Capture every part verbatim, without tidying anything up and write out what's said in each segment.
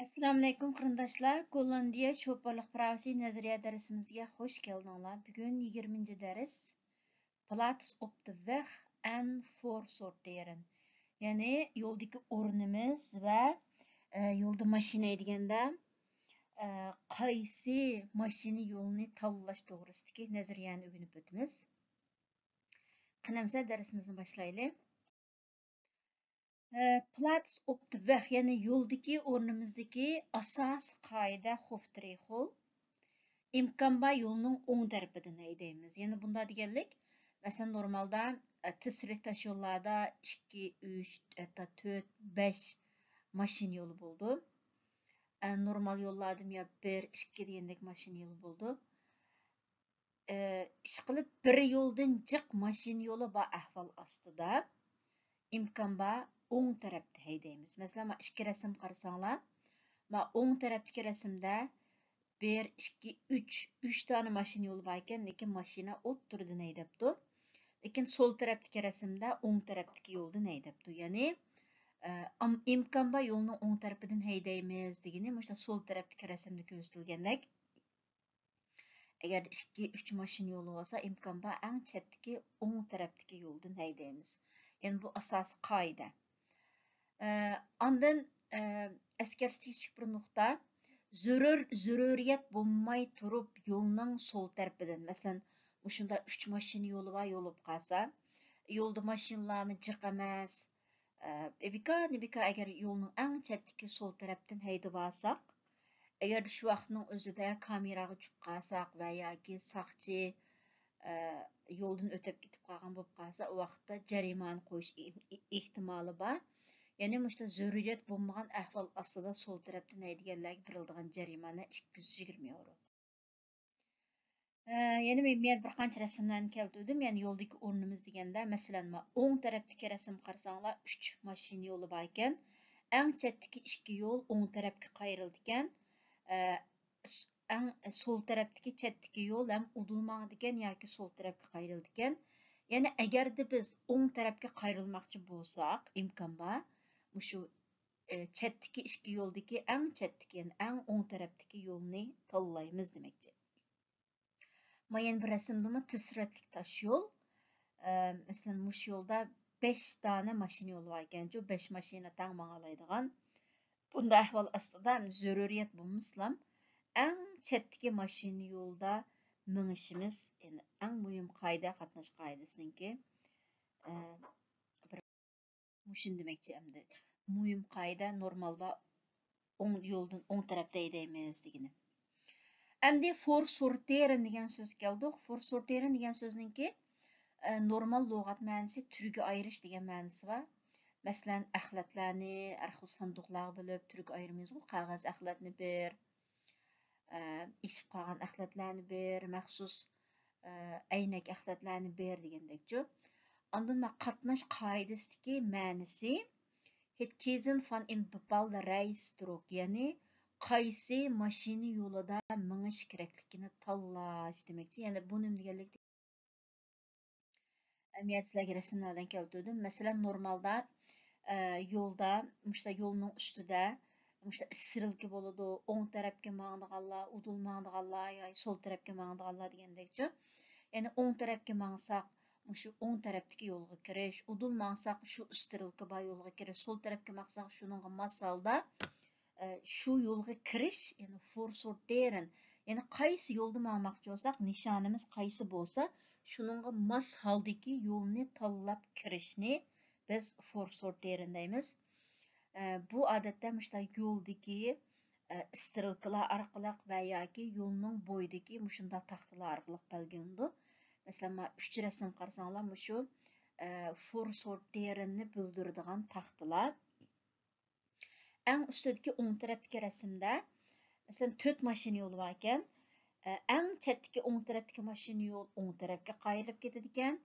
ئەسسالامۇئەلەيكۇم قېرىنداشلار، گوللاندىيە شوپۇرلۇق پىراۋىسى نەزەرىيە دەرسىمىزگە خوش كەلدىڭلار. بۈگۈن يىگىرمىنچى دەرس، Plaats op de weg en voorsorteren. يەنى يولدىكى ئورنىمىز ۋە، ئە، يولدا ماشىنا ھەيدىگەندە، ئە، قايسى ماشىنا يولىنى تاللاش توغرىسىدىكى نەزەرىيەنى ئۆگىنىپ ئۆتىمىز. قېنى ئەمسە دەرسىمىزنى باشلايلى. ئە، Plaats op de weg، يەنى يولدىكى ئورنىمىزدىكى ئاساسىي قائىدە خوفترېخول. ئىمكان بار يولنىڭ ئوڭ تەرىپىدىن ھەيدەيمىز. يەنى بۇنداق دېگەنلىك، مەسىلەن، نورمالدا، ئە، تىسرېت تاش يوللاردا ئىككى، ئۈچ، ھەتتا تۆت، بەش ماشىنا يولى بولىدۇ. ئە، نورمال يوللاردىمۇ يا بىر، ئىككى دېگەندەك ماشىنا يولى بولىدۇ. ئىشقىلىپ، بىر يولدىن جىق ماشىنا يولى بار ئەھۋال ئاستىدا، ئىمكان بار ئوڭ تەرەپتە ھەيدەيمىز. مەسىلەن، مانا ئىككى رەسىم قارىساڭلار، مانا ئوڭ تەرەپتىكى رەسىمدە بىر، ئىككى، ئۈچ، ئۈچ دانە ماشىنا يولى بار ئىكەن، لېكىن ماشىنا ئوتتۇرىدىن ھەيدەپتۇ. لېكىن سول تەرەپتىكى رەسىمدە ئوڭ تەرەپتىكى يولدىن ھەيدەپتۇ. يەنى، ئە، ئام-، ئىمكان بار يولنىڭ ئوڭ تەرىپىدىن ھەيدەيمىز دېگىنى مۇشۇ سول تەرەپتىكى رەسىمدە كۆرسىتىلگەندەك. ئەگەر ئىككى، ئۈچ ماشىنا يولى بولسا، ئىمكان بار ئەڭ چەتتىكى ئوڭ تەرەپتىكى يولدىن ھەيدەيمىز. يەنى بۇ ئاساسىي قائىدە. ئە، ئاندىن، ئە، ئەسكەرتىش تېگىشلىك بىر نۇقتا. زۆرۈر، زۆرۈرىيەت بولماي تۇرۇپ يولنىڭ سول تەرىپىدىن، مەسىلەن، مۇشۇنداق ئۈچ ماشىنا يولى بار يول بولۇپ قالسا، يولدا ماشىنىلارمۇ جىق ئەمەس، ئە، بىكار، بىكار ئەگەر يولنىڭ ئەڭ چەتتىكى سول تەرەپتىن ھەيدىۋالساق، ئەگەر شۇ ۋاقىتنىڭ ئۆزىدە كامېراغا چۈشۈپ قالساق ۋە ياكى ساقچى، ئە، يولدىن ئۆتۈپ كېتىپ قالغان بولۇپ قالسا، ئۇ ۋاقىتتا جەرىمانە قويۇش ئېھ-، ئېھ-، ئېھتىمالى بار. يەنى مۇشۇنداق زۆرۈرىيەت بولمىغان ئەھۋال ئاستىدا سول تەرەپتىن ھەيدىگەنلەرگە بېرىلىدىغان جەرىمانە ئىككى يۈز يىگىرمە ياۋرو. ئە، يەنە مەن، مەن بىر قانچە رەسىملەرنى كەلتۈردۈم. يەنى يولدىكى ئورنىمىز دېگەندە، مەسىلەن، مانا ئوڭ تەرەپتىكى رەسىم قارىساڭلار، ئۈچ ماشىنا يولى بار ئىكەن. ئەڭ چەتتىكى ئىككى يول ئوڭ تەرەپكە قايرىلىدىكەن. ئە، س-، ئەڭ سول تەرەپتىكى چەتتىكى يول ھەم ئۇدۇل ماڭىدىكەن ياكى سول تەرەپكە قايرىلىدىكەن. يەنى ئەگەردە بىز ئوڭ تەرەپكە قايرىلماقچى بولساق، ئىمكان بار، مۇشۇ، ئە، چەتتىكى ئىككى يولدىكى ئەڭ چەتتىكى، يەنى ئەڭ ئوڭ تەرەپتىكى يولنى تاللايمىز دېمەكچى. مانا يەنە بىر رەسىمدىمۇ تىز سۈرئەتلىك تاش يول. ئە، مەسىلەن، مۇشۇ يولدا بەش دانە ماشىنا يولى بار ئىكەنچۇ، بەش ماشىنا تەڭ ماڭالايدىغان. بۇنداق ئەھۋال ئاستىدا زۆرۈرىيەت بولمىسىلام، ئەڭ چەتتىكى ماشىنا يولدا مېڭىشىمىز، يەنى ئەڭ مۇھىم قائىدە، قاتناش قائىدىسىنىڭكى، ئە، بىر مۇشۇنى دېمەكچى ئەمدى. مۇھىم قائىدە، نورمال بار ئوڭ يولدىن ئوڭ تەرەپتە ھەيدەيمىز دېگىنى. ئەمدى فورسورتېرن دېگەن سۆز كەلدۇق. فورسورتېرن دېگەن سۆزنىڭكى، ئە، نورمال لۇغەت مەنىسى تۈرگە ئايرىش دېگەن مەنىسى بار. مەسىلەن، ئەخلەتلەرنى ھەر خىل ساندۇقلارغا بۆلۈپ تۈرگە ئايرىمىزغۇ، قەغەز ئەخلەتنى بىر، ئە، ئېشىپ قالغان ئەخلەتلەرنى بىر، مەخسۇس، ئە، ئەينەك ئەخلەتلەرنى بىر دېگەندەكچۇ. ئاندىن مانا قاتناش قائىدىسىدىكى مەنىسى، het kiezen van een bepaalde rijstrook، يەنى قايسى ماشىنا يولىدا مېڭىش كېرەكلىكىنى تاللاش دېمەكچى. يەنى بۇ نېمە دېگەنلىك؟ ئەمدى سىلەرگە رەسىملەر بىلەن كەلتۈردۈم. مەسىلەن، نورمالدا، ئە، يولدا، مۇشۇنداق يولنىڭ ئۈستىدە، مۇشۇنداق ئىسترېلكا بولىدۇ. ئوڭ تەرەپكە ماڭىدىغانلار، ئۇدۇل ماڭىدىغانلار يا سول تەرەپكە ماڭىدىغانلار دېگەندەكچۇ. يەنى ئوڭ تەرەپكە ماڭساق، مۇشۇ ئوڭ تەرەپتىكى يولغا كىرىش، ئۇدۇل ماڭساق، شۇ ئىسترېلكا بار يولغا كىرىش، سول تەرەپكە ماڭساق، شۇنىڭغا ماس ھالدا، ئە، شۇ يولغا كىرىش، يەنى فورسورتېرن، يەنى قايسى يولدا ماڭماقچى بولساق، نىشانىمىز قايسى بولسا، شۇنىڭغا ماس ھالدىكى يولنى تاللاپ كىرىشنى بىز فورسورتېرن دەيمىز. ئە، بۇ ئادەتتە مۇشۇنداق يولدىكى، ئە، ئىسترېلكىلار ئارقىلىق ۋە ياكى يولنىڭ بويىدىكى مۇشۇنداق تاختىلار ئارقىلىق بەلگىلىنىدۇ. مەسىلەن، مانا ئۈچ رەسىم قارىساڭلار، مۇشۇ، ئە، فورسورتېرننى بىلدۈرىدىغان تاختىلار. ئەڭ ئۈستىدىكى ئوڭ تەرەپتىكى رەسىمدە، مەسىلەن، تۆت ماشىنا يولى بار ئىكەن. ئە، ئەڭ چەتتىكى ئوڭ تەرەپتىكى ماشىنا يول ئوڭ تەرەپكە قايرىلىپ كېتىدىكەن.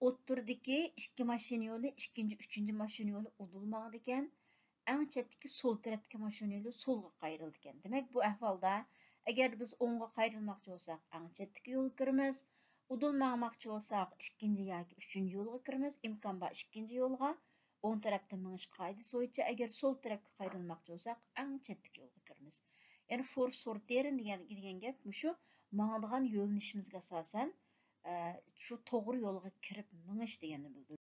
ئوتتۇرىدىكى ئىككى ماشىنا يولى، ئىككىنچى، ئۈچىنچى ماشىنا يولى ئۇدۇل ماڭىدىكەن. ئەڭ چەتتىكى سول تەرەپتىكى ماشىنا يولى سولغا قايرىلىدىكەن. دېمەك، بۇ ئەھۋالدا ئەگەر بىز ئوڭغا قايرىلماقچى بولساق، ئەڭ چەتتىكى يولغا كىرىمىز. ئۇدۇل ماڭماقچى بولساق، ئىككىنچى ياكى ئۈچىنچى يولغا كىرىمىز. ئىمكان بار ئىككىنچى يولغا. ئوڭ تەرەپتە مېڭىش قائىدىسى بويىچە، ئەگەر سول تەرەپكە قايرىلماقچى بولساق، ئەڭ چەتتىكى يولغا كىرىمىز. يەنى فور سورتېرن دېگەن، دېگەن گەپ مۇشۇ ماڭىدىغان يۆنىلىشىمىزگە ئاساسەن، ئە، شۇ توغرا يولغا كىرىپ مېڭىش دېگەننى بىلدۈرىدۇ.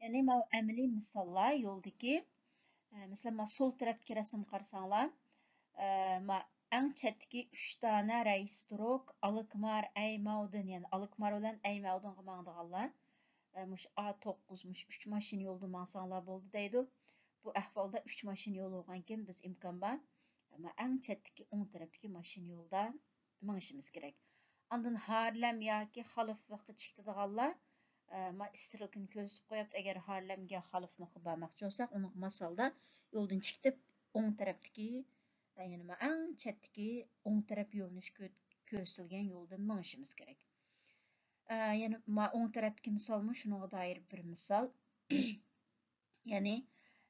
يەنى ماۋۇ ئەمەلىي مىساللار يولدىكى، ئە، مەسىلەن، مانا سول تەرەپتىكى رەسىمگە قارىساڭلار، ئە، ما ئەڭ چەتتىكى ئۈچ دانە رەيس تۇرۇق، ئالكمار، ئەيماۋدېن، يەنى ئالكمار بىلەن ئەيماۋدېنغا ماڭىدىغانلار، ئە، مۇشۇ ئا توققۇز، مۇشۇ ئۈچ ماشىنا يولدا ماڭساڭلار بولدى دەيدۇ. بۇ ئەھۋالدا ئۈچ ماشىنا يول بولغانكىن، بىز ئىمكان بار، ما ئەڭ چەتتىكى ئوڭ تەرەپتىكى ماشىنا يولدا مېڭىشىمىز كېرەك. ئاندىن ھارلەم ياكى خالىفماققا چىقىدىغانلار، ئە، ما ئىسترېلكىنى كۆرسىتىپ قويۇپتۇ. ئەگەر ھارلەمگە خالىفماققا بارماقچى بولساق، ئۇنىڭغا ماسالدا يولدىن چىقىپ، ئوڭ تەرەپتىكى، ئە، يەنى ما ئەڭ چەتتىكى ئوڭ تەرەپ يۆنىلىش كۆ-، كۆرسىتىلگەن يولدىن مېڭىشىمىز كېرەك. ئە، يەنى ما ئوڭ تەرەپتىكى مىسالمۇ شۇنىڭغا دائىر بىر مىسال. يەنى،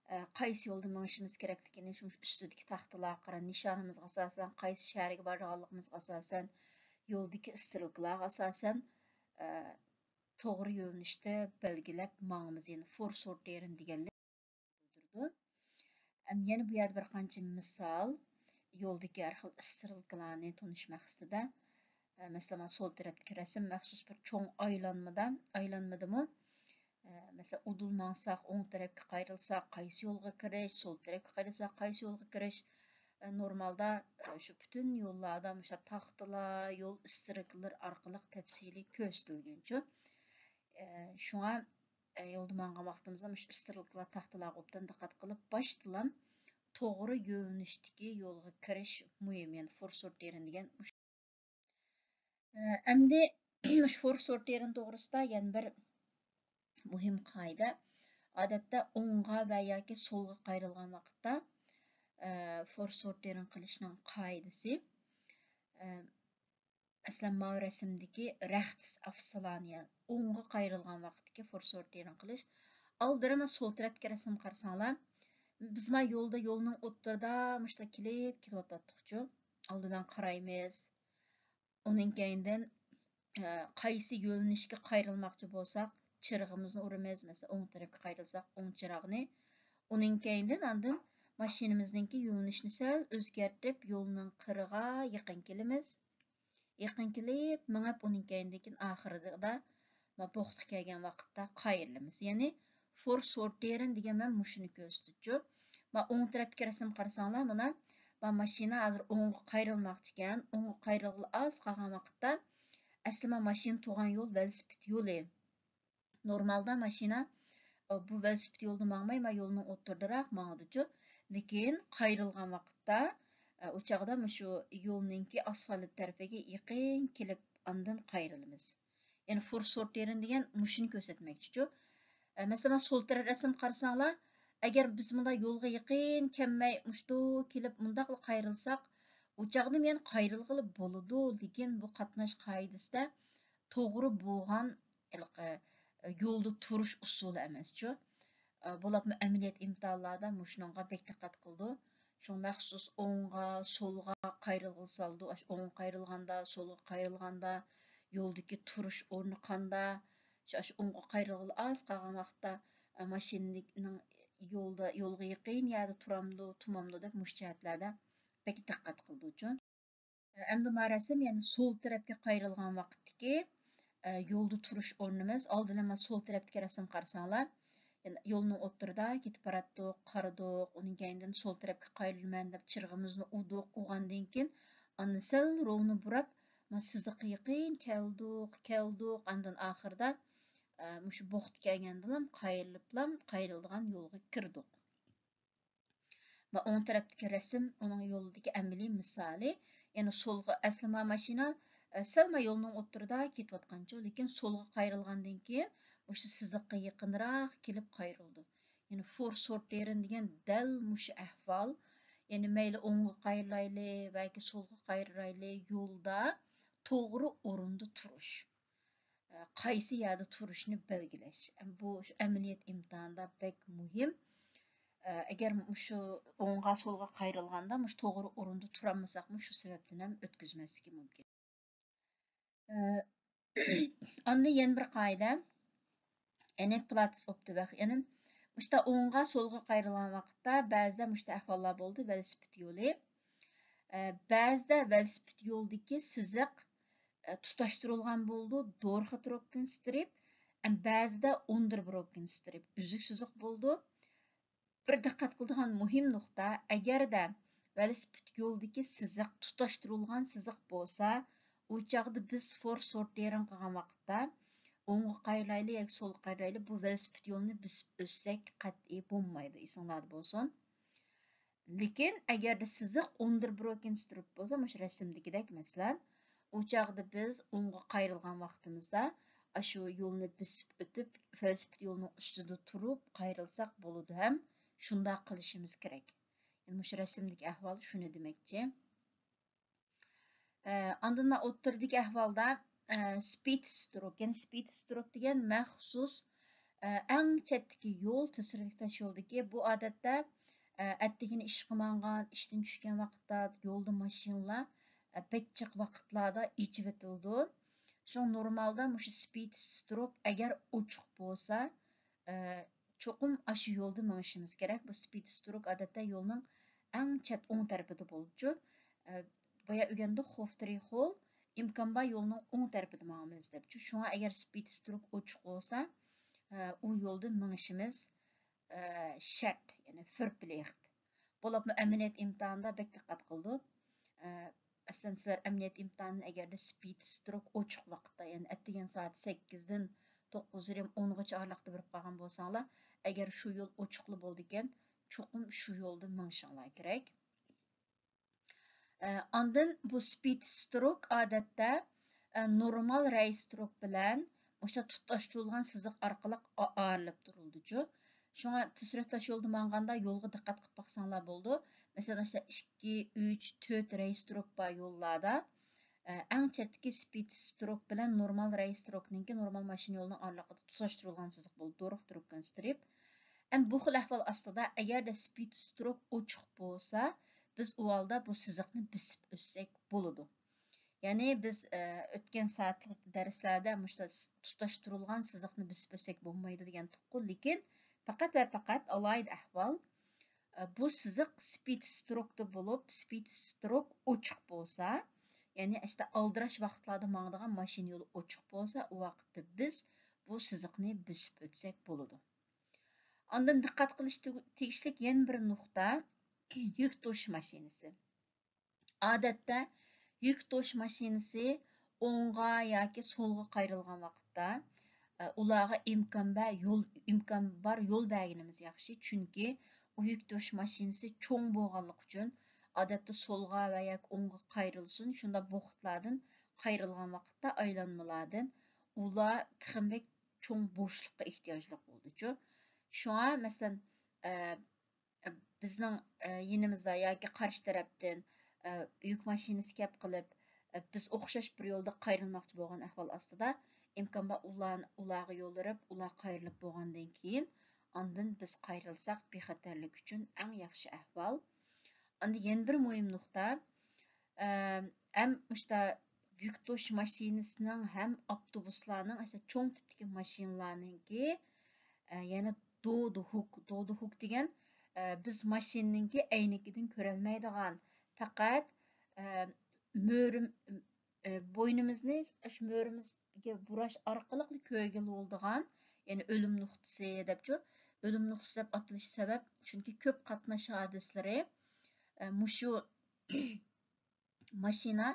ئە، قايسى يولدا مېڭىشىمىز كېرەكلىكىنى شۇ ئۈستىدىكى تاختىلارغا قارا، نىشانىمىزغا ئاساسەن، قايسى شەھەرگە بارىدىغانلىقىمىزغا ئاساسەن، يولدىكى ئىسترېلكىلارغا ئاساسەن، ئە، توغرا يۆنىلىشتە بەلگىلەپ ماڭىمىز. يەنى فور سورتېرن دېگەنلىك بىلدۈرىدۇ. ئەم، يەنە بۇ يەردە بىر قانچە مىسال، يولدىكى ھەر خىل ئىسترېلكىلارنى تونۇش مەقسىتىدە. ئە، مەسىلەن، مانا سول تەرەپتىكى رەسىم مەخسۇس بىر چوڭ ئايلانمىدا، ئايلانمىدىمۇ، ئە، مەسىلەن، ئۇدۇل ماڭساق، ئوڭ تەرەپكە قايرىلساق، قايسى يولغا كىرىش، سول تەرەپكە قايرىلساق، قايسى يولغا كىرىش. ئە، نورمالدا، ئە، شۇ پۈتۈن يوللاردا مۇشۇ تاختىلار، يول ئىسترېلكىلىرى ئارقىلىق تەپسىلىي كۆرسىتىلگەنچۇ. ئە، شۇڭا، ئە، يولدا ماڭغان ۋاقتىمىزدا مۇشۇ ئىسترېلكىلار، تاختىلارغا ئوبدان دىققەت قىلىپ، باشتىلا توغرا يۆنىلىشتىكى يولغا كىرىش مۇھىم، يەنى فور سورتېرن دېگەن مۇشۇ. ئەمدى مۇشۇ فور سورتېرن توغرىسىدا يەنە بىر مۇھىم قائىدە. ئادەتتە ئوڭغا ۋە ياكى سولغا قايرىلغان ۋاقىتتا، ئە، فور سورتېرن قىلىشنىڭ قائىدىسى، ئە، مەسىلەن، ماۋۇ رەسىمدىكى رەختىس ئافسىلانىيە، ئوڭغا قايرىلغان ۋاقىتتىكى فور سورتېرن قىلىش. ئالدىرا مانا سول تەرەپتىكى رەسىمگە قارىساڭلار، بىز مانا يولدا، يولنىڭ ئوتتۇرىدا مۇشۇنداق كېلىپ كېتىۋاتاتتۇقچۇ. ئالدى بىلەن قارايمىز. ئۇنىڭ كەينىدىن، ئە، قايسى يۆنىلىشكە قايرىلماقچى بولساق، چىرىغىمىزنى ئۇرىمىز. مەسىلەن، ئوڭ تەرەپكە قايرىلساق، ئوڭ چىراغنى. ئۇنىڭ كەينىدىن ئاندىن ماشىنىمىزنىڭكى يۆنىلىشىنى سەل ئۆزگەرتىپ، يولنىڭ قىرىغا يېقىن كېلىمىز. يېقىن كېلىپ، مېڭىپ، ئۇنىڭ كەينىدىن كېيىن ئاخىرىدا ما بوختىغا كەلگەن ۋاقىتتا قايرىلىمىز. يەنى فور سورتېرن دېگەن مەن مۇشۇنى كۆرسىتىدۇچۇ. ما ئوڭ تەرەپتىكى رەسىمگە قارىساڭلار، مانا، ما ماشىنا ھازىر ئوڭغا قايرىلماقچىكەن. ئوڭغا قايرىلغىلى ئاز قالغان ۋاقىتتا، ئەسلى ما ماشىنا تۇرغان يول ۋېلىسىپىت يولى. نورمالدا ماشىنا، ئە، بۇ ۋېلىسىپىت يولدا ماڭماي، ما يولنىڭ ئوتتۇرىدىراق ماڭىدۇچۇ. لېكىن قايرىلغان ۋاقىتتا، ئە، ئۇ چاغدا مۇشۇ يولنىڭكى ئاسفالت تەرىپىگە يېقىن كېلىپ، ئاندىن قايرىلىمىز. يەنى فور سورتېرن دېگەن مۇشۇنى كۆرسەتمەكچىچۇ. ئە، مەسىلەن، سول تەرەپ رەسىمگە قارىساڭلار، ئەگەر بىز مۇنداق يولغا يېقىن كەلمەي، مۇشۇنداق كېلىپ، مۇنداقلا قايرىلساق، ئۇ چاغدا يەنە قايرىلغىلى بولىدۇ، لېكىن بۇ قاتناش قائىدىسىدە توغرا بولغان ھېلىقى يولدا تۇرۇش ئۇسۇلى ئەمەسچۇ. ئە، بولۇپمۇ ئەمەلىيەت ئىمتىھانلاردا مۇشۇنىڭغا بەك دىققەت قىلىدۇ. شۇڭا مەخسۇس ئوڭغا، سولغا قايرىلغىلى سالىدۇ. ئاشۇ ئوڭغا قايرىلغاندا، سولغا قايرىلغاندا، يولدىكى تۇرۇش ئورنى قاندا، شۇ، ئاشۇ ئوڭغا قايرىلغىلى ئاز قالغان ۋاقىتتا، ئە، ماشىنىنىڭ يولدا، يولغا يېقىن يەردە تۇرامدۇ، تۇرمامدۇ دەپ مۇشۇ جەھەتلەردە بەك دىققەت قىلىدۇچۇ. ئەمدى ما رەسىم، يەنى سول تەرەپكە قايرىلغان ۋاقىتتىكى، ئە، يولدا تۇرۇش ئورنىمىز. ئالدىن مانا سول تەرەپتىكى رەسىم قارىساڭلار، يەنى يولنىڭ ئوتتۇرىدا كېتىپ باراتتۇق، قارىدۇق، ئۇنىڭ كەينىدىن سول تەرەپكە قايرىلىمەن دەپ چىرىغىمىزنى ئۇدۇق، ئۇغاندىن كېيىن ئاندىن سەل روۋنى بۇراپ، ما سىزىققا يېقىن كەلدۇق، كەلدۇق، ئاندىن ئاخىرىدا، ئە، مۇشۇ بوختقا كەلگەندىلا قايرىلىپلا قايرىلىدىغان يولغا كىردۇق. ۋە ئوڭ تەرەپتىكى رەسىم ئۇنىڭ يولىدىكى ئەمەلىي مىسالى. يەنى سولغا، ئەسلى ما ماشىنا، ئە، سەل ما يولنىڭ ئوتتۇرىدا كېتىۋاتقانچۇ، لېكىن سولغا قايرىلغاندىن كېيىن مۇشۇ سىزىققا يېقىنراق كېلىپ قايرىلىدۇ. يەنى فور سورتېرن دېگەن دەل مۇشۇ ئەھۋال. يەنى مەيلى ئوڭغا قايرىلايلى ياكى سولغا قايرىلايلى، يولدا توغرا ئورۇندا تۇرۇش. ئە، قايسى يەردە تۇرۇشنى بەلگىلەش. بۇ شۇ ئەمەلىيەت ئىمتىھانىدا بەك مۇھىم. ئە، ئەگەر مۇشۇ ئوڭغا، سولغا قايرىلغاندا، مۇشۇ توغرا ئورۇندا تۇرالمىساقمۇ، شۇ سەۋەبتىن ھەم ئۆتكۈزمەسلىكى مۇمكىن. ئە، ئاندىن يەنە بىر قائىدە، ئەنى پلاتس ئوپ دە ۋەخ، يەنى، مۇشتا ئوڭغا، سولغا قايرىلغان ۋاقىتتا بەزىدە مۇشتا ئەھۋاللار بولىدۇ، ۋېلىسىپىت يولى. ئە، بەزىدە ۋېلىسىپىت يولىدىكى سىزىق، ئە، تۇتاشتۇرۇلغان بولىدۇ، دورخېتروگېن سترىپ، ئەم، بەزىدە ئۇندېربروگېن سترىپ، ئۈزۈك سىزىق بولىدۇ. بىر دىققەت قىلىدىغان مۇھىم نۇقتا، ئەگەردە ۋېلىسىپىت يولىدىكى سىزىق تۇتاشتۇرۇلغان سىزىق بولسا، ئۇ چاغدا بىز فورسورتىرىنگ قىلغان ۋاقىتتا، ئوڭغا قايرايلى ياكى سولغا قايرايلى، بۇ ۋېلىسىپىت يولىنى بېسىپ ئۆتسەك قەتئىي بولمايدۇ، ئېسىڭلاردا بولسۇن. لېكىن ئەگەردە سىزىق ئۇندېربروگېن سترىپ بولسا، مۇشۇ رەسىمدىكىدەك، مەسىلەن، ئۇ چاغدا بىز ئوڭغا قايرىلغان ۋاقتىمىزدا ئاشۇ يولنى بېسىپ ئۆتۈپ، ۋېلىسىپىت يولىنىڭ ئۈستىدە تۇرۇپ قايرىلساق بولىدۇ ھەم شۇنداق قىلىشىمىز كېرەك. يەنى مۇشۇ رەسىمدىكى ئەھۋال شۇنى دېمەكچى. ئە، ئاندىن مانا ئوتتۇرىدىكى ئەھۋالدا، ئە، سپىد ستروك، يەنى سپىد ستروك دېگەن مەخسۇس، ئە، ئەڭ چەتتىكى يول، تۈرسۈرلۈك تاش يولدىكى، بۇ ئادەتتە، ئە، ئەتىگىنى ئىشقا ماڭغان، ئىشتىن چۈشكەن ۋاقىتتا يولدا ماشىنىلار، ئە، بەك جىق ۋاقىتلاردا ئېچىۋېتىلىدۇ. شۇڭا نورمالدا مۇشۇ سپىد ستروك ئەگەر ئوچۇق بولسا، ئە، چوقۇم ئاشۇ يولدا مېڭىشىمىز كېرەك. بۇ سپىد ستروك ئادەتتە يولنىڭ ئەڭ چەت ئوڭ تەرىپىدە بولىدۇ. ئە، بايا ئۆگەندۇق، خوفترى خول، ئىمكان بار يولنىڭ ئوڭ تەرىپىدە ماڭىمىز دەپ. شۇڭا ئەگەر سپىد ستروك ئوچۇق بولسا، ئە، ئۇ يولدا مېڭىشىمىز، ئە، شەرت، يەنى فېرپلىخت. بولۇپمۇ ئەمەلىيەت ئىمتىھانىدا بەك دىققەت قىلىدۇ. ئە، مەسىلەن، سىلەر ئەمەلىيەت ئىمتىھانىنى ئەگەردە سپىد ستروك ئوچۇق ۋاقىتتا، يەنى ئەتىگەن سائەت سەككىزدىن توققۇز يېرىم، ئونغىچە ئارىلىقتا بېرىپ قالغان بولساڭلار، ئەگەر شۇ يول ئوچۇقلا بولىدىكەن، چوقۇم شۇ يولدا مېڭىشىڭلار كېرەك. ئە، ئاندىن بۇ سپىد ستروك ئادەتتە، ئە، نورمال رەي ستروك بىلەن مۇشۇ تۇتاشتۇرۇلغان سىزىق ئارقىلىق ئا-، ئايرىلىپ تۇرۇلىدۇچۇ. شۇڭا تۈرسۈرلۈك تاش يولدا ماڭغاندا يولغا دىققەت قىلىپ باقساڭلار بولىدۇ. مەسىلەن، ئىككى، ئۈچ، تۆت رەي ستروك بار يوللاردا، ئە، ئەڭ چەتتىكى سپىد ستروك بىلەن نورمال رەي ستروكنىڭكى، نورمال ماشىنا يولىنىڭ ئارىلىقىدا تۇتاشتۇرۇلغان سىزىق بولىدۇ، دورخېتروگېن سترىپ. ئەمدى بۇ خىل ئەھۋال ئاستىدا، ئەگەردە سپىد ستروك ئوچۇق بولسا، بىز ئۇ ھالدا بۇ سىزىقنى بېسىپ ئۆتسەك بولىدۇ. يەنى بىز، ئە، ئۆتكەن سائەتلىك دەرسلەردە مۇشۇ تۇتاشتۇرۇلغان سىزىقنى بېسىپ ئۆتسەك بولمايدۇ دېگەنتۇققۇ، لېكىن پەقەت ۋە پەقەت ئالاھىدە ئەھۋال، ئە، بۇ سىزىق سپىد ستروكتا بولۇپ، سپىد ستروك ئوچۇق بولسا، يەنى ئىشتا ئالدىراش ۋاقىتلاردا ماڭىدىغان ماشىنا يولى ئوچۇق بولسا، ئۇ ۋاقىتتا بىز بۇ سىزىقنى بېسىپ ئۆتسەك بولىدۇ. ئاندىن دىققەت قىلىش تېگىشلىك يەنە بىر نۇقتا، يۈك توشۇش ماشىنىسى. ئادەتتە يۈك توشۇش ماشىنىسى ئوڭغا ياكى سولغا قايرىلغان ۋاقىتتا، ئە، ئۇلارغا ئىمكان بە يول، ئىمكان بار يول بەرگىنىمىز ياخشى. چۈنكى ئۇ يۈك توشۇش ماشىنىسى چوڭ بولغانلىقى ئۈچۈن، ئادەتتە سولغا ۋە ياكى ئوڭغا قايرىلسۇن، شۇنداق بوخۇتلاردىن قايرىلغان ۋاقىتتا ئايلانمىلاردىن ئۇلار تېخىمۇ بەك چوڭ بوشلۇققا ئېھتىياجلىق بولىدۇچۇ. شۇڭا، مەسىلەن، ئە، بىزنىڭ، ئە، يېنىمىزدا ياكى قارشى تەرەپتىن، ئە، يۈك ماشىنىسى كەپ قېلىپ، ئە، بىز ئوخشاش بىر يولدا قايرىلماقچى بولغان ئەھۋال ئاستىدا، ئىمكان بار ئۇلارنى، ئۇلارغا يول بېرىپ، ئۇلار قايرىلىپ بولغاندىن كېيىن، ئاندىن بىز قايرىلساق، بىخەتەرلىك ئۈچۈن ئەڭ ياخشى ئەھۋال. ئاندىن يەنە بىر مۇھىم نۇقتا، ئە، ھەم مۇشتا يۈك توشۇش ماشىنىسىنىڭ ھەم ئاپتوبۇسلارنىڭ، ئەسلى چوڭ تىپتىكى ماشىنىلارنىڭكى، ئە، يەنە دودىھۇك، دودىھۇك دېگەن، ئە، بىز ماشىنىنىڭكى ئەينىكىدىن كۆرەلمەيدىغان، پەقەت، ئە، مۈرىم-، ئە، بوينىمىزنى ئاشۇ مۈرىمىزگە بۇراش ئارقىلىقلا كۆرگىلى بولىدىغان، يەنى ئۆلۈم نۇقتىسى دەپچۇ، ئۆلۈم نۇقتىسى دەپ ئاتىلىشى سەۋەب، چۈنكى كۆپ قاتناش ھادىسىلىرى، ئە، مۇشۇ ماشىنا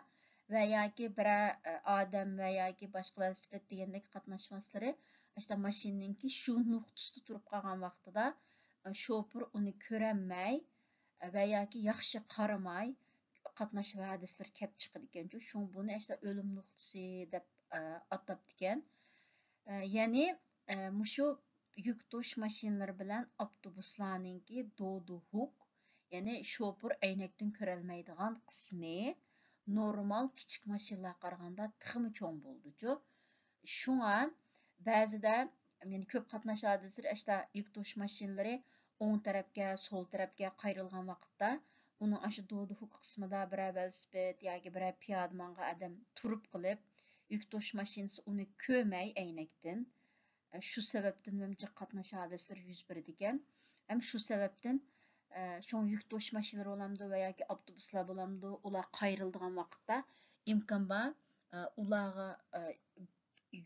ۋە ياكى بىرەر، ئە، ئادەم ۋە ياكى باشقا ۋېلىسىپىت دېگەندەك قاتناش ۋاسىتىلىرى ئاشۇنداق ماشىنىنىڭكى شۇ نۇقتىسىدا تۇرۇپ قالغان ۋاقتىدا، ئە، شوپۇر ئۇنى كۆرەلمەي، ئە، ۋە ياكى ياخشى قارىماي قاتناش ھادىسىلىرى كەپ چىقىدىكەنچۇ. شۇڭا بۇنى ئاشۇنداق ئۆلۈم نۇقتىسى دەپ، ئە، ئاتاپتىكەن. ئە، يەنى، ئە، مۇشۇ يۈك توشۇش ماشىنىلىرى بىلەن ئاپتوبۇسلارنىڭكى دودىھۇك، يەنى شوپۇر ئەينەكتىن كۆرەلمەيدىغان قىسمى نورمال كىچىك ماشىنىلارغا قارىغاندا تېخىمۇ چوڭ بولىدۇچۇ. شۇڭا بەزىدە، يەنى كۆپ قاتناش ھادىسىلىرى ئاشتا يۈك توشۇش ماشىنىلىرى ئوڭ تەرەپكە، سول تەرەپكە قايرىلغان ۋاقىتتا، ئۇنىڭ ئاشۇ دودىھۇك قىسمىدا بىرەر ۋېلىسىپىت ياكى بىرەر پىيادە ماڭغان ئادەم تۇرۇپ قېلىپ، يۈك توشۇش ماشىنىسى ئۇنى كۆرمەي ئەينەكتىن، ئە، شۇ سەۋەبتىن مەنچە قاتناش ھادىسىلىرى يۈز بېرىدىكەن. ھەم شۇ سەۋەبتىن، ئە، شۇڭا يۈك توشۇش ماشىنىلىرى بولامدۇ ۋە ياكى ئاپتوبۇسلار بولامدۇ، ئۇلار قايرىلىدىغان ۋاقىتتا ئىمكان بار، ئە، ئۇلارغا، ئە،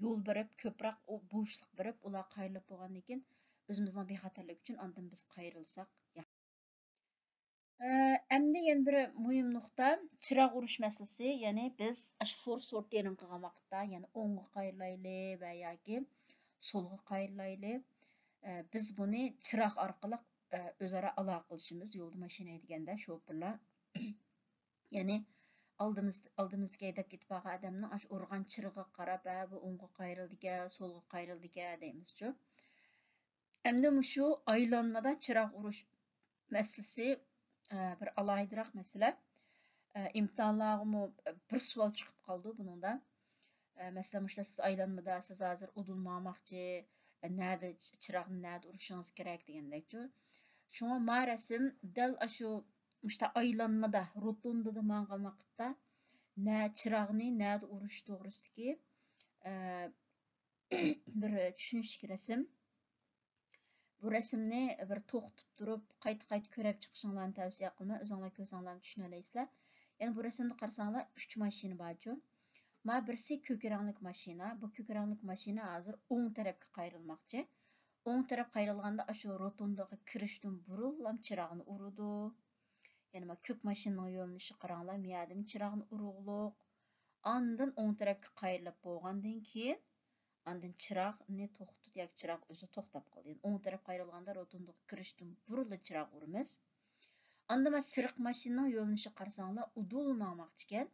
يول بېرىپ، كۆپرەك ئۇ بوشلۇق بېرىپ، ئۇلار قايرىلىپ بولغاندىن كېيىن ئۆزىمىزنىڭ بىخەتەرلىكى ئۈچۈن ئاندىن بىز قايرىلساق ياخشى. ئە، ئەمدى يەنە بىر مۇھىم نۇقتا، چىراغ ئۇرۇش مەسىلىسى. يەنى بىز ئاشۇ فور سورتىرىنى قىلغان ۋاقىتتا، يەنى ئوڭغا قايرىلايلى ۋە ياكى سولغا قايرىلايلى. ئە، بىز بۇنى چىراغ ئارقىلىق، ئە، ئۆزئارا ئالاقىلىشىمىز، يولدا ماشىنا ھەيدىگەندە شوپۇرلار. يەنى ئالدىمىز-، ئالدىمىزدىكى ھەيدەپ كېتىپ بارغان ئادەمنىڭ ئاشۇ ئۇرغان چىرىغىغا قاراپ، ھە، بۇ ئوڭغا قايرىلدىكەن، سولغا قايرىلدىكەن دەيمىزچۇ. ئەمدى مۇشۇ ئايلانمىدا چىراغ ئۇرۇش مەسىلىسى، ئە، بىر ئالاھىدىرەك مەسىلە. ئە، ئىمتىھانلارغىمۇ بىر سوئال چىقىپ قالىدۇ بۇنىڭدا. ئە، مەسىلەن، مۇشۇنداق سىز ئايلانمىدا، سىز ھازىر ئۇدۇل ماڭماقچى، ئە، نەدە چ-، چىراغنى نەدە ئۇرۇشىڭىز كېرەك دېگەندەكچۇ. شۇڭا ما رەسىم دەل ئاشۇ مۇشۇنداق ئايلانمىدا، روتوندىدا ماڭغان ۋاقىتتا نە چىراغنى نەدە ئۇرۇش توغرىسىدىكى، ئە، بىر چۈشىنىشلىك رەسىم. بۇ رەسىمنى بىر توختىتىپ تۇرۇپ، قايتا-قايتا كۆرۈپ چىقىشىڭلارنى تەۋسىيە قىلىمەن. ئۆزۈڭلار كۆزۈڭلار بىلەن چۈشىنەلەيسىلەر. يەنە بۇ رەسىمدە قارىساڭلار، ئۈچ ماشىنا بارچۇ. ما بىرسى كۆك رەڭلىك ماشىنا. بۇ كۆك رەڭلىك ماشىنا ھازىر ئوڭ تەرەپكە قايرىلماقچى. ئوڭ تەرەپ قايرىلغاندا ئاشۇ روتوندىغا كىرىشتىن بۇرۇنلا چىراغنى ئۇرىدۇ. يەنى ما كۆك ماشىنىنىڭ يۆنىلىشىگە قاراڭلار، مۇيەردىمۇ چىراغنى ئۇرغۇلۇق. ئاندىن ئوڭ تەرەپكە قايرىلىپ بولغاندىن كېيىن، ئاندىن چىراغنى توختىتىپ ياكى چىراغ ئۆزى توختاپ قالىدۇ. يەنى ئوڭ تەرەپ قايرىلغاندا روتوندىغا كىرىشتىن بۇرۇنلا چىراغ ئۇرىمىز. ئاندىن ما سېرىق ماشىنىنىڭ يۆنىلىشىگە قارىساڭلار، ئۇدۇل ماڭماقچىكەن.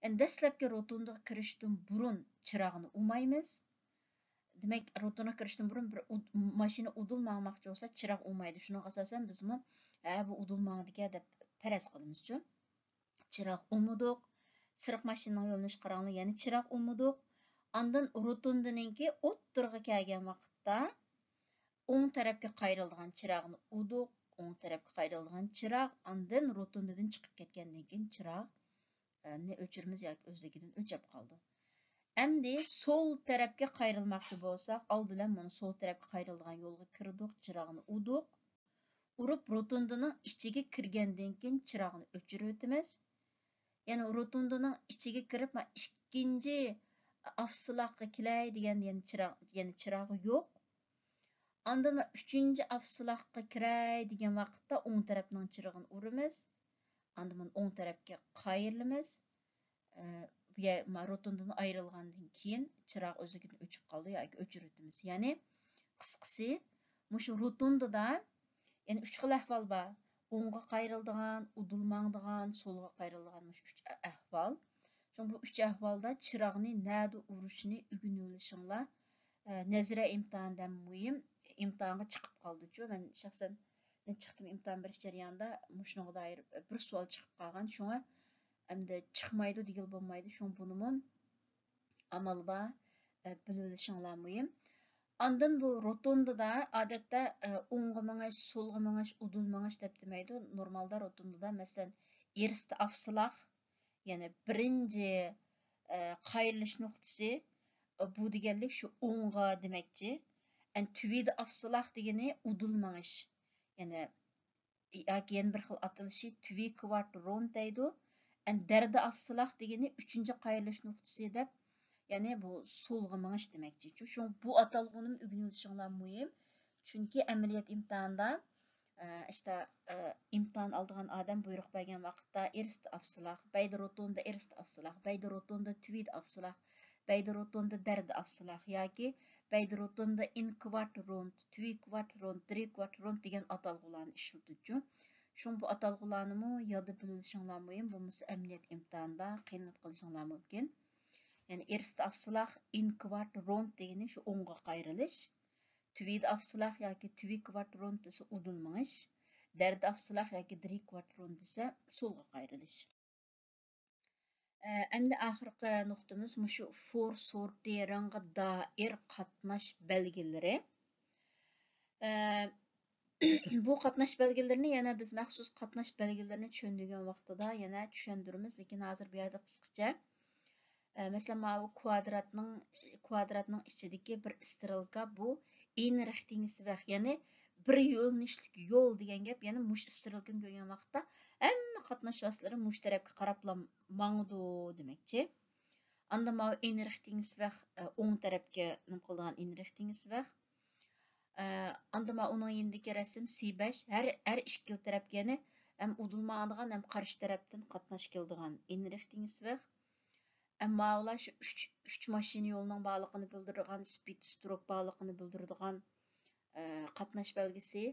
يەنى دەسلەپكى روتوندىغا كىرىشتىن بۇرۇن چىراغنى ئۇرمايمىز. دېمەك، روتونغا كىرىشتىن بۇرۇن بىر ئۇد-، ماشىنا ئۇدۇل ماڭماقچى بولسا، چىراغ ئۇرمايدۇ. شۇنىڭغا ئاساسەن بىزمۇ، ھە، بۇ ئۇدۇل ماڭىدىكەن دەپ پەرەز قىلىمىزچۇ. چىراغ ئۇرمىدۇق. سېرىق ماشىنىنىڭ يۆنىلىشىگە قاراڭلار، يەنە چىراغ ئۇرمىدۇق. ئاندىن روتوندىنىڭكى ئوتتۇرىغا كەلگەن ۋاقىتتا ئوڭ تەرەپكە قايرىلىدىغان چىراغنى ئۇردۇق. ئوڭ تەرەپكە قايرىلىدىغان چىراغ، ئاندىن روتوندىدىن چىقىپ كەتكەندىن كېيىن چىراغ نى ئۆچۈرىمىز ياكى ئۆزلۈكىدىن ئۆچۈپ قالىدۇ. ئەمدى سول تەرەپكە قايرىلماقچى بولساق، ئالدى بىلەن مانا سول تەرەپكە قايرىلىدىغان يولغا كىردۇق، چىراغنى ئۇردۇق. ئۇرۇپ، روتوندىنىڭ ئىچىگە كىرگەندىن كېيىن چىراغنى ئۆچۈرۈۋېتىمىز. يەنى روتوندىنىڭ ئىچىگە كىرىپ، ما ئىككىنچى ئافسىلاققا كېلەي دېگەندە يەنە چىراغ، يەنە چىراغ يوق. ئاندىن ئۈچىنچى ئافسىلاققا كىرەي دېگەن ۋاقىتتا ئوڭ تەرەپنىڭ چىرىغىنى ئۇرىمىز. ئاندىن مانا ئوڭ تەرەپكە قايرىلىمىز. ئە، بۇ يە-، ما-، روتوندىدىن ئايرىلغاندىن كېيىن چىراغ ئۆزلۈكىدىن ئۆچۈپ قالىدۇ ياكى ئۆچۈرۈۋېتىمىز. يەنى قىسقىسى، مۇشۇ روتوندىدا يەنە ئۈچ خىل ئەھۋال بار. ئوڭغا قايرىلىدىغان، ئۇدۇل ماڭىدىغان، سولغا قايرىلىدىغان مۇشۇ ئۈچ ئە-، ئەھۋال. شۇڭا بۇ ئۈچ ئەھۋالدا چىراغنى نەدە ئۇرۇشنى ئۆگىنىۋېلىشىڭلار، ئە، نەزەرىيە ئىمتىھانىدا مۇھىم ئىمتىھانغا چىقىپ قالىدۇچۇ. مەن شەخسەن نەچچە قېتىم ئىمتىھان بېرىش جەريانىدا مۇشۇنىڭغا دائىر بىر سوئال چىقىپ قالغان. شۇڭا ئەمدى چىقمايدۇ دېگىلى بولمايدۇ. شۇڭا بۇنىمۇ ئامال بار، ئە، بىلىۋېلىشىڭلار مۇھىم. ئاندىن بۇ روتوندىدا ئادەتتە، ئە، ئوڭغا مېڭىش، سولغا مېڭىش، ئۇدۇل مېڭىش دەپ دېمەيدۇ. نورمالدا روتوندىدا، مەسىلەن، ئېرىستە ئافسىلاق، يەنى بىرىنچى، ئە، قايرىلىش نۇقتىسى، ئە، بۇ دېگەنلىك شۇ ئوڭغا دېمەكچى. ئەن تۈۋىدە ئافسىلاق دېگىنى ئۇدۇل مېڭىش. يەنى ياكى يەنە بىر خىل ئاتىلىشى تۈۋى كۋارت روند دەيدۇ. ئەن دەردە ئافسىلاق دېگىنى ئۈچىنچى قايرىلىش نۇقتىسى دەپ، يەنى بۇ سولغا مېڭىش دېمەكچى. شۇ، شۇ بۇ ئاتالغۇنىمۇ ئۆگىنىۋېلىشىڭلار مۇھىم. چۈنكى ئەمەلىيەت ئىمتىھانىدا، ئە، ئىشتا، ئە، ئىمتىھان ئالىدىغان ئادەم بۇيرۇق بەرگەن ۋاقىتتا ئېرىستە ئافسىلاق، بەيدە روتوندا ئېرىستە ئافسىلاق، بەيدە روتوندا تۈۋىدە ئافسىلاق، بەيدە روتوندا دەردە ئافسىلاق ياكى بەيدە روتوندا ئىن كۋارت روند، تۈۋى كۋارت روند، درى كۋارت روند دېگەن ئاتالغۇلارنى ئىشلىتىدۇچۇ. شۇڭا بۇ ئاتالغۇلارنىمۇ يادا بىلىۋېلىشىڭلار مۇھىم، بولمىسا ئەمەلىيەت ئىمتىھانىدا قىينىلىپ قېلىشىڭلار مۇمكىن. يەنى ئېرىستە ئافسىلاق، ئىن كۋارت روند دېگىنى شۇ ئوڭغا قايرىلىش. تۈۋىدە ئافسىلاق ياكى تۈۋى كۋارت روند دېسە ئۇدۇل مېڭىش. دەردە ئافسىلاق ياكى درى كۋارت روند دېسە سولغا قايرىلىش. ئە، ئەمدى ئاخىرقى نۇقتىمىز مۇشۇ فور سورتىرىڭغا دائىر قاتناش بەلگىلىرى. ئە، بۇ قاتناش بەلگىلىرىنى يەنە بىز مەخسۇس قاتناش بەلگىلىرىنى چۈشەندۈرگەن ۋاقتىدا يەنە چۈشەندۈرىمىز، لېكىن ھازىر بۇ يەردە قىسقىچە. ئە، مەسىلەن، ماۋۇ كۋادراتنىڭ، كۋادراتنىڭ ئىچىدىكى بىر ئىسترېلكا، بۇ ئېن رىختىنگسۋېخ، يەنى بىر يۆنىلىشلىك يول دېگەن گەپ. يەنى مۇشۇ ئىسترېلكىنى كۆرگەن ۋاقىتتا ھەممە قاتناش ۋاسىتىلىرى مۇشۇ تەرەپكە قاراپلا ماڭىدۇ دېمەكچى. ئاندا ماۋۇ ئېن رىختنگسۋېخ، ئە، ئوڭ تەرەپكە نېمە قىلىدىغان ئېن رىختنگسۋېخ. ئە، ئاندا ماۋۇ ئۇنىڭ يېنىدىكى رەسىم سى بەش، ھەر، ھەر ئىككىلا تەرەپكە، يەنى ھەم ئۇدۇل ماڭىدىغان، ھەم قارشى تەرەپتىن قاتناش كېلىدىغان ئېن رىختنگسۋېخ. ئەمما ئۇلار شۇ ئۈچ، ئۈچ ماشىنا يولىنىڭ بارلىقىنى بىلدۈرىدىغان، سپىد ستروك بارلىقىنى بىلدۈرىدىغان، ئە، قاتناش بەلگىسى.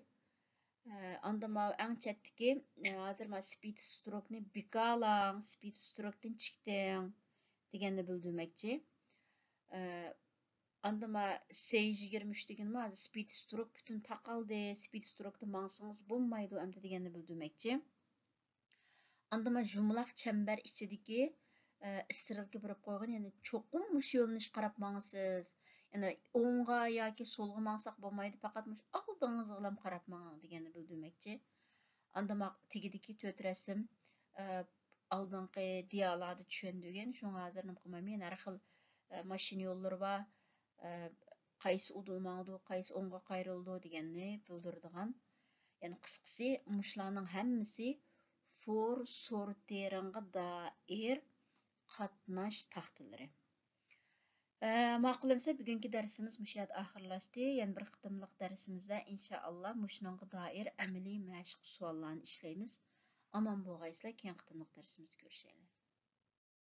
ئە، ئاندا ماۋۇ ئەڭ چەتتىكى، ئە، ھازىر مانا سپىد ستروكنى بىكارلاڭ، سپىد ستروكتىن چىقتىڭ دېگەننى بىلدۈرمەكچى. ئە، ئاندا مانا سى يىگىرمە ئۈچ دېگىنىمۇ ھازىر سپىد ستروك پۈتۈن تاقالدى، سپىد ستروكتا ماڭسىڭىز بولمايدۇ ئەمدى دېگەننى بىلدۈرمەكچى. ئاندىن مانا يۇمىلاق چەمبەر ئىچىدىكى، ئە، ئىسترېلكا بېرىپ قويغان، يەنى چوقۇم مۇشۇ يۆنىلىشكە قاراپ ماڭىسىز. يەنى ئوڭغا ياكى سولغا ماڭساق بولمايدۇ، پەقەت مۇشۇ ئالدىڭىزغىلا قاراپ مېڭىڭ دېگەننى بىلدۈرمەكچى. ئاندىن مانا تېگىدىكى تۆت رەسىم، ئە، ئالدىنقى دىيالاردا چۈشەندۈرگەن، شۇڭا ھازىر نېمە قىلمايمەن، يەنە ھەر خىل، ئە، ماشىنا يوللىرى بار، ئە، قايسى ئۇدۇل ماڭىدۇ، قايسى ئوڭغا قايرىلىدۇ دېگەننى بىلدۈرىدىغان. يەنى قىسقىسى، مۇشۇلارنىڭ ھەممىسى فور سورتىرىڭغا دائىر قاتناش تاختىلىرى. ئە، ماقۇل ئەمسە، بۈگۈنكى دەرسىمىز مۇشۇ يەردە ئاخىرلاشتى. يەنە بىر قېتىملىق دەرسىمىزدە، ئىنشائاللا، مۇشۇنىڭغا دائىر ئەمەلىي مەشىق سوئاللارنى ئىشلەيمىز. ئامان بولغايسىلەر، كېيىنكى قېتىملىق دەرسىمىزدە كۆرۈشەيلى.